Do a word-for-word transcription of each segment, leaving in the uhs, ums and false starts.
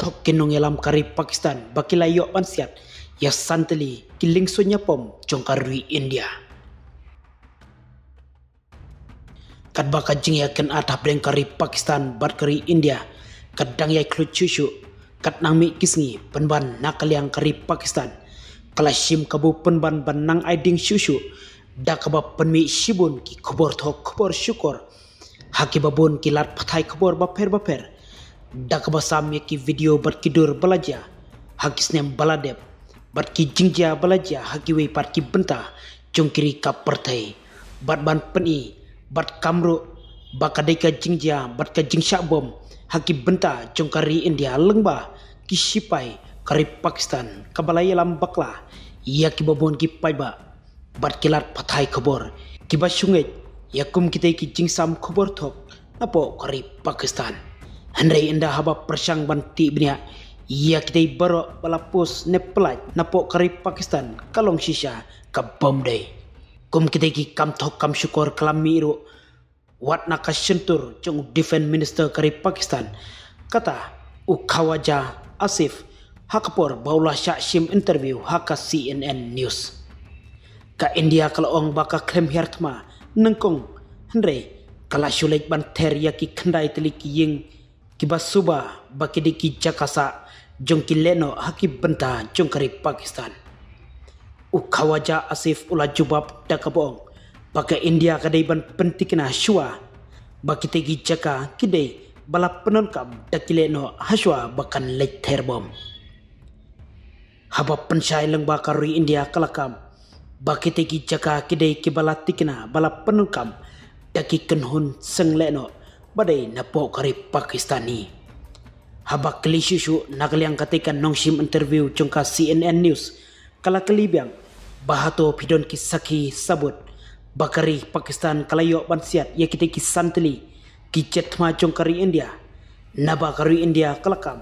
Ki nongïalam ka ri Pakistan ba ki la ïoh ban siat ïa san tylli ki lyngsuin ïapom jong ka ri India. Katba ka jingïakynad hapdeng ka ri Pakistan bad ka ri India ka dang ïai khluit shuh shuh, kat nang mih ki sngi pynban na ka liang ka ri Pakistan ka la shim kabu pynban ban nang ai ding shuh shuh da kaba pynmih shibun ki khubor thok khubor shukor ha kiba bun ki lad pathai khubor bapher bapher, da kaba sam ïa ki video bad ki dur ba la jia ha ki snem ba la dep bad ki jingjia ba la jia ha kiwei pat ki bynta jong ki ri ka pyrthei, bad ban pyni bad kam ruh ba ka dei ka jingjia bad ka jingshah bom ha ki bynta jong ka ri India lyngba ki shipai ka ri Pakistan kaba la ïalam bakla ïa kiba bun ki paidbah bad ki lad pathai khubor kiba shu ngeit ïa kum kitei ki jingsam khubor thok napoh ka ri Pakistan. Hynrei ynda haba pyrshang ban tih bniah ïa kitei baroh ba la post ne pyllait napoh ka ri Pakistan, ka long shisha ka bym dei. Kum kitei ki kam thok kam shukor ka la mih ruh wat na ka shyntur jong u Defence Minister ka ri Pakistan, kata u Khawaja Asif, ha ka por ba u la shah shim interview ha ka C N N News. Ka India ka la ong ba ka khlem hiar thma nyngkong, hynrei ka la shu leit ban ther ïa ki khyndai tylli ki ïing kiba suba ba ki dei ki jaka sah jong ki lehnoh ha ki bynta jong ka ri Pakistan. U Khawaja Asif u la jubab da kaba ong ba ka India ka dei ban pyntikna shuwa ba kitei ki jaka ki dei ba la pyndonkam da ki lehnoh ha shuwa ba kan leit ther bom. Haba pynshai lyngba ka ri India ka la kam ba kitei ki jaka ki dei kiba la tikna ba la pyndonkam da ki kynhun seng lehnoh ba dei napoh ka ri Pakistan hi. Haba kylli shuh shuh na ka liang katei ka nongshim interview jong ka C N N News, ka la kylli biang ba hato phi don ki sakhi sabut ba ka ri Pakistan ka la ïoh ban siat ïa kitei ki san tylli ki jet thma jong ka ri India. Naba ka ri India ka la kam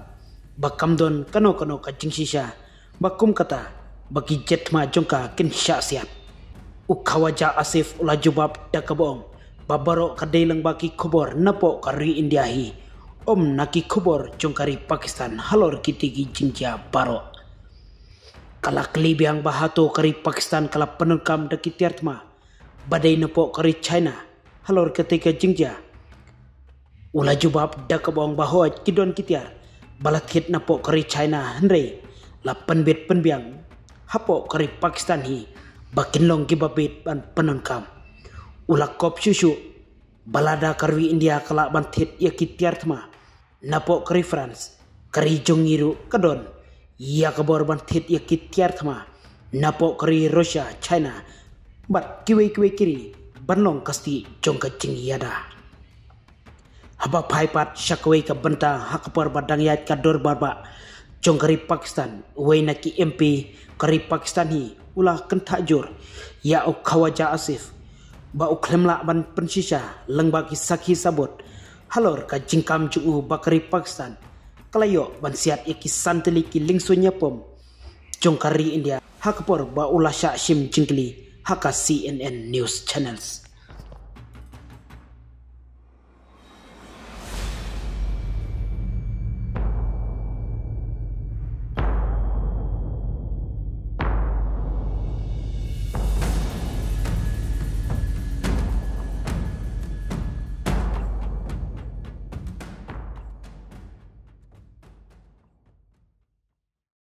ba kam don kano kano ka jingshisha ba kum kata ba ki jet thma jong ka kin shah siat. U Khawaja Asif u la jubab da kaba ong ba baroh ka dei lyngba ki khubor napoh ka ri India hi, ym na ki khubor jong ka ri Pakistan halor kitei ki jingjia baroh. Ka la kylli biang ba hato ka ri Pakistan ka la pyndonkam da ki tiar thma ba dei napoh ka ri China halor katei ka jingjia. U la jubab da kaba ong ba hooid ki don ki tiar ba la thied napoh ka ri China, hynrei la pynbit pynbiang hapoh ka ri Pakistan hi ba kin long kiba bit ban pyndonkam. U la kop shuh shuh ba lada ka ri India ka lah ban thied ïa ki tiar thma napoh ka ri France, ka ri jong ngi ruh ka don ïa ka bor ban thied ïa ki tiar thma napoh ka ri Russia, China bad kiwei kiwei ki ri ban long ka stieh jong ka jingïada. Haba phai pat sha kawei ka bynta, ha ka por ba dang ïaid ka dorbar bah jong ka ri Pakistan, uwei na ki M P ka ri Pakistan hi u la kynthah jur ïa u Khawaja Asif ba u khlem lah ban pynshisha lyngba ki sakhi sabut halor ka jingkam jong u ba ka ri Pakistan ka la ïoh ban siat ïa ki san tylli ki lyngsuin ïapom jong ka ri India, ha ka por ba u la shah shim jingkylli ha ka C N N News Channels.